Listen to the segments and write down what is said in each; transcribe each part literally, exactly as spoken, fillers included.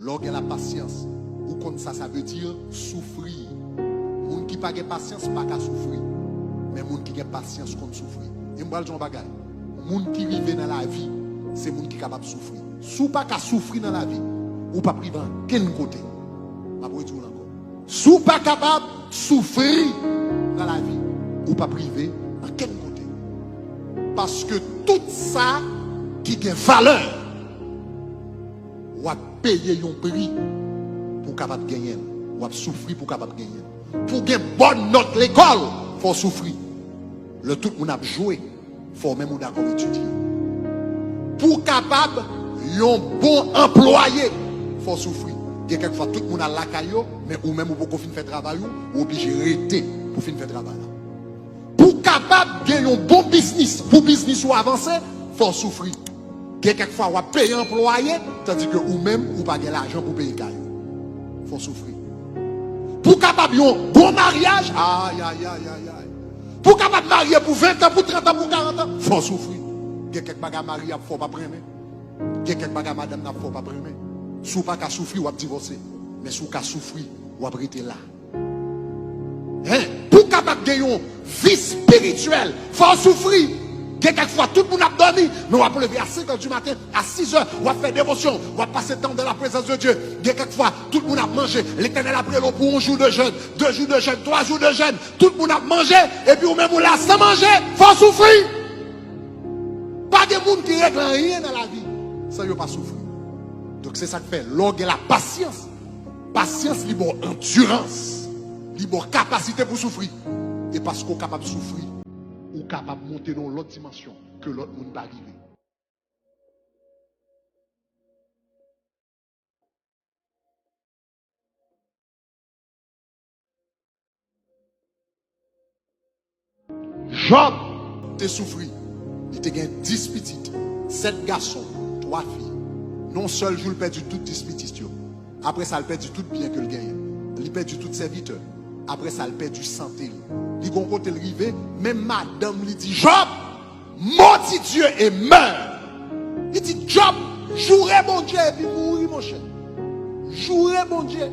Lè w gen lapasyans, ou konn sa sa vle di soufri. Moun ki pa gen pasyans pa ka soufri. Men moun ki gen pasyans konn soufri. E m pral di w yon bagay. Moun ki rive nan lavi, se moun ki kapab soufri. Si w pa ka soufri nan lavi, ou p ap rive ankenn kote. M ap redi w l ankò. Si w pa kapab soufri nan lavi, ou p ap rive ankenn kote. Paske tout sa ki gen valè, w ap peye yon pri pou w kapab genyen l. W ap soufri pou w kapab genyen l. Pou w gen bòn nòt lekòl, fò w soufri. Lè tout moun ap jwe, fò w menm ou dakò etidye. Pou w kapab yon bon anplwaye, fò w soufri. Gen kèk fwa, tout moun al lakay yo, men ou menm ou poko fin fè travay ou, ou oblije rete pou w fin fè travay la. Pou w kapab gen yon bon biznis, pou biznis ou avanse, fò w soufri. Gen kèk fwa, w ap peye anplwaye, tandike ou menm, ou pa gen lajan pou peye kay ou. Fò w soufri. Pou w kapab yon bon maryaj, ay, ay, ay, ay, ay. Pou w kapab marye pou ven tan, pou trant an, pou karant an, fò w soufri. Gen kèk bagay mari ap fè w p ap renmen. Gen kèk bagay madanm nan ap fè w p ap renmen. Si w pa ka soufri, w ap divòse. Men si w ka soufri, w ap rete la. Hein? Pou w kapab gen yon vi espirityèl, fò w soufri. Gen kèk fwa, tout moun ap dòmi, men w ap leve a senk è di maten, a sis è, w ap fè devosyon, w ap pase tan dans la présence de Dieu. Gen kèk fwa, tout moun ap manje, Letènèl ap rele w pou yon jou de jèn, de jou de jèn, twa jou de jèn, tout moun ap manje, epi ou menm ou la san manje, fò w soufri. Pa gen moun ki regle anyen nan lavi san yo pa soufri. Donk, se sa k fè, lè w gen lapasyans, pasyans, li ba w andirans, li ba w kapasite pou soufri. E paske w kapab soufri, ou kapab monte nan yon lòt dimansyon ke lòt moun pa rive. Jòb te soufri. Li te gen dis pitit, sèt gason, twa fi. Nan yon sèl jou, l pèdi tout dis pitit yo. Apre sa, l pèdi tout byen ke l genyen. Li pèdi tout sèvitè. Apre sa, l pèdi sante l. Li gon kote l rive, menm madanm li di, Jòb, maudis Dieu et meurs. Li di, Jòb, joure Bondye epi mouri, monchè. Joure Bondye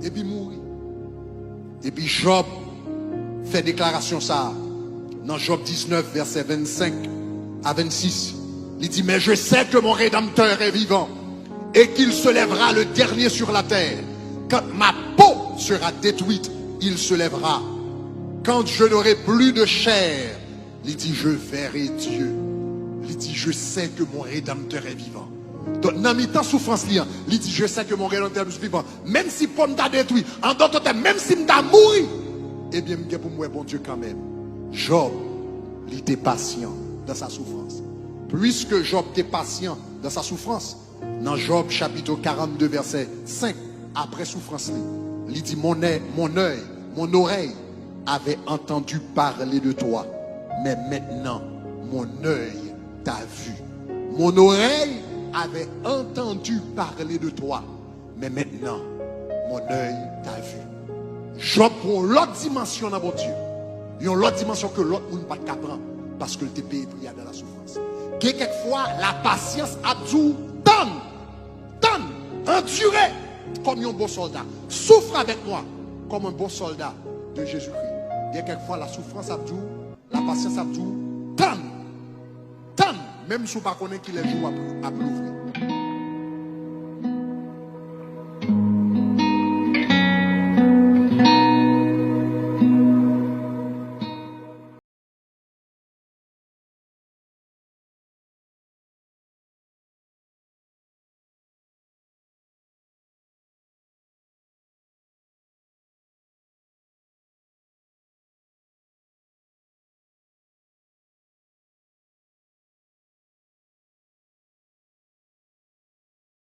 epi mouri. Epi Jòb fè deklarasyon sa a nan Jòb diznèf, vèsè vennsenk a vennsis. Li di, Mais je sais que mon Rédempteur est vivant et qu'il se lèvera le dernier sur la terre. Quand ma peau sera détruite, il se lèvera. Quand je n'aurai plus de chair, li di, Je verrai Dieu. Li di, Je sais que mon Rédempteur est vivant. Donk, nan mitan soufrans li an, li di, Je sais que mon Rédempteur est vivant. Menm si po m ta detwi, an dòt tèm, menm si m ta mouri, ebyen, m gen pou m wè Bondye kanmenm. Jòb, li te pasyan dans sa souffrance. Puiske Jòb te pasyan dans sa souffrance, nan Jòb chapit karannde, vèsè senk, apre soufrans li, li di, Mon œil, mon œil, mon oreille avait entendu parler de toi, mais maintenant mon œil t'a vu. Mon oreille avait entendu parler de toi, mais maintenant mon œil t'a vu. Jòb pran yon lòt dimansyon nan Bondye. Yon lòt dimansyon ke lòt moun pa t ka pran, paske l te peye pri a dans la souffrance. Gen kèk fwa, lapasyans ap di w, Tann! Tann, andire kòm yon bon sòlda. Souffre avec moi comme un bon soldat de Jésus-Christ. Gen kèk fwa, la soufrans ap di w, lapasyans ap di w, tann, tann, menm si w pa konnen kilè jou w ap, ap louvri.